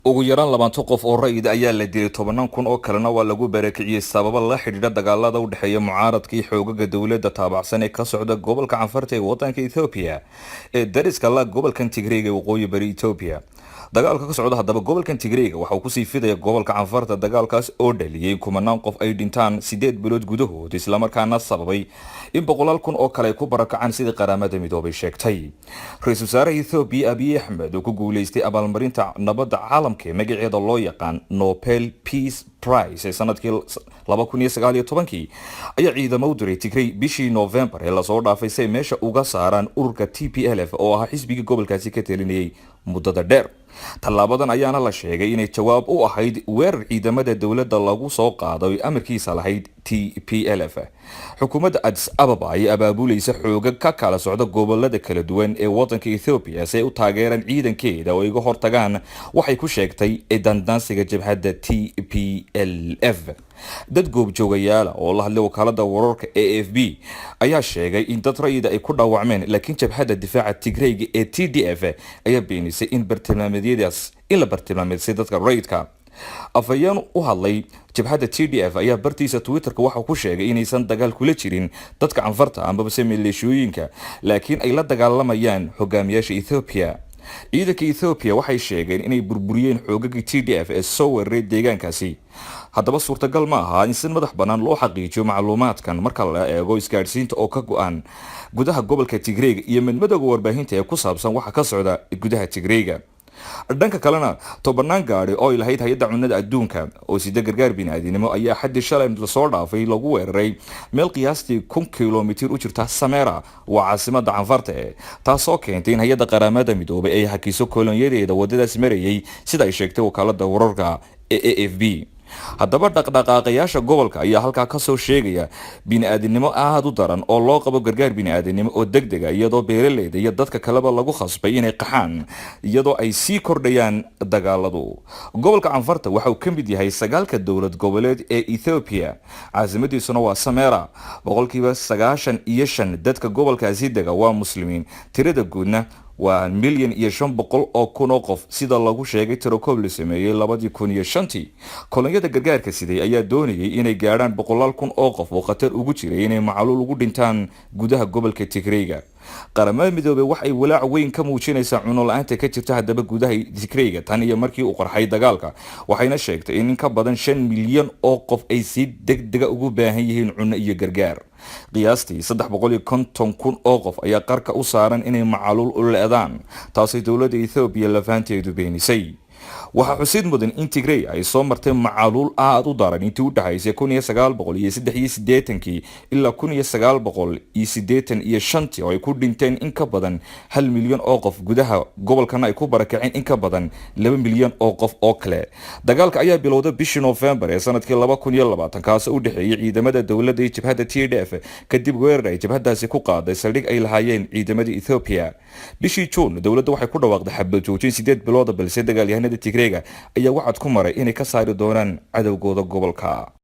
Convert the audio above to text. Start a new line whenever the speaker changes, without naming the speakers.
Ugu yaraan 20 qof oo rayid ayaa la dilay, tobanaan kun oo kalena waa lagu barakiciyey sababo la xidhiidha dagaalada u dhexeeya mucaaradka iyo xoogaga dowladda taabacsan ee ka socda gobolka Canfarta ee wadanka Ethiopia ee dariska la gobolkan Tigreega ee waqooyi bari Ethiopia. Dagaalka ka socda haddaba gobolkan Tigreega waxa uu kusii fidaya gobolka Canfarta, dagaalkaas oo dhaliyey kumanaan qof ay dhintaan 8 bilood gudahood, islamarkaana sababay in boqolaal kun oo kale ay ku barakacaan, sidii Qaramada Midoobay sheegtay. Ra-iisul wasaaraha Ethiopia Abiy Axmed oo ku guuleystay abaalmarinta nabadda caalamka ee magaceeda loo yaqaan Nobel Peace Prize ee sanadkii 2019-kii ayaa ciidamo u diray Tigrey bishii November ee lasoo dhaafay si ay meesha uga saaraan ururka TPLF oo ahaa xisbigii gobolkaasi ka talinayay muddada dheer. Tallaabadan ayaana la sheegay inay jawaab u ahayd weerar ciidamada dowladda lagu soo qaaday amarkiisa lahayd TPLF. Xukuumadda Addis Ababa ayaa abaabulaysa xooga ka kala socda gobolada kala duwan ee wadanka Ethiopia si ay u taageeraan ciidankeeda oo ay uga hortagaan waxay ku sheegtay dandaansiga jabhadda TPLF. Dad goobjoogayaala oo la hadlay wakaalada wararka AFP ayaa sheegay in dad rayida ay ku dhaawacmeen, laakiin jabhadda difaaca Tigreyga ee TDF ayaa beenisay in bartilmaameedyadaas in la bartilmaameedsay dadka rayidka. Afhayeen u hadlay jabhadda TDF ayaa bartiisa Twitterka waxa ku sheegay inaysan dagaal kula jirin dadka Canfarta ambabase maleeshiyooyinka, laakiin ay la dagaalamayaan hogaamiyaasha Ethiopia. Ciidanka Ethiopia waxay sheegeen inay burburiyeen xoogagii TDF ee soo weeraray deegaankaasi. Haddaba suurtagal ma aha in si madax bannaan loo xaqiijiyo macluumaadkan marka la eego isgaadhsiinta oo ka go-an gudaha gobolka Tigreega iyo midmadowga warbaahinta ee ku saabsan waxa ka socda gudaha Tigreega. Dhanka kalena, tobanaan gaari oo ay lahayd Hay-adda Cunnada Adduunka oo sida gargaar biniaadinimo ayaa xaddii shalay lasoo dhaafay lagu weeraray meel qiyaastii 1000 kilomitir u jirta Samera, waa caasimada Canfarta e, taasoo keentay in hay-adda Qaramada Midoobay ay hakiso kolonyadeeda wadadaas marayay, sida ay sheegtay wakaalada wararka ee AFP. Haddaba dhaqdhaqaaqayaasha gobolka ayaa halkaa kasoo sheegaya bini-aadinimo aada u daran oo loo qabo gargaar bini-aadinimo oo deg dega, iyadoo beeraleyda iyo dadka kaleba lagu khasbay inay qaxaan iyadoo ay sii kordhayaan dagaaladu. Gobolka Canfarta waxa uu ka mid yahay sagaalka dowlad goboleed ee Ethiopia, caasimadiisuna waa Samera. 95% dadka gobolkaasi dega waa Muslimiin, tirada guudna waa 1,500,000 oo qof, sida lagu sheegay tirakoob la sameeyey 2005-tii. Kolonyada gargaarka siday ayaa doonayay inay gaadhaan boqolaal kun oo qof oo khatar ugu jiray inay macaluul ugu dhintaan gudaha gobolka Tigreyga. Qaramada Midoobey waxay walaac weyn ka muujinaysaa cuno la-aanta ka jirta haddaba gudaha Tigreyga tan iyo markii uu qarxay dagaalka, waxayna sheegtay in ka badan 5 milyan oo qof ay si degdega ugu baahan yihiin cunno iyo gargaar. Qiyaastii 350,000 oo qof ayaa qarka u saaran inay macaluul u le'daan, taasay dowladda Ethiopia lafaanteedu beenisay. Waxaa xusid mudan in Tigrey ay soo martay macaluul aada u daran intii u dhexaysay 1983-kii ilaa 1985-tii, oo ay ku dhinteen in ka badan 1 milyan oo qof, gudaha gobolkana ay ku barakaceen in ka badan 2 milyan oo qof oo kale. Dagaalka ayaa bilowday bishii Noofembar ee sanadkii 2020, kaasi u dhexeeyay ciidamada dowladda iyo jabhadda TDF, kadib weerar ay jabhadaasi ku qaaday saldhig ay lahaayeen ciidamada Ethiopia. Bishii Juun dowladda waxay ku dhawaaqday xabad joojin 8 bilooda, balse dagaalyahanada Tigreega ayaa wacad ku maray inay ka saari doonaan cadowgooda gobolka.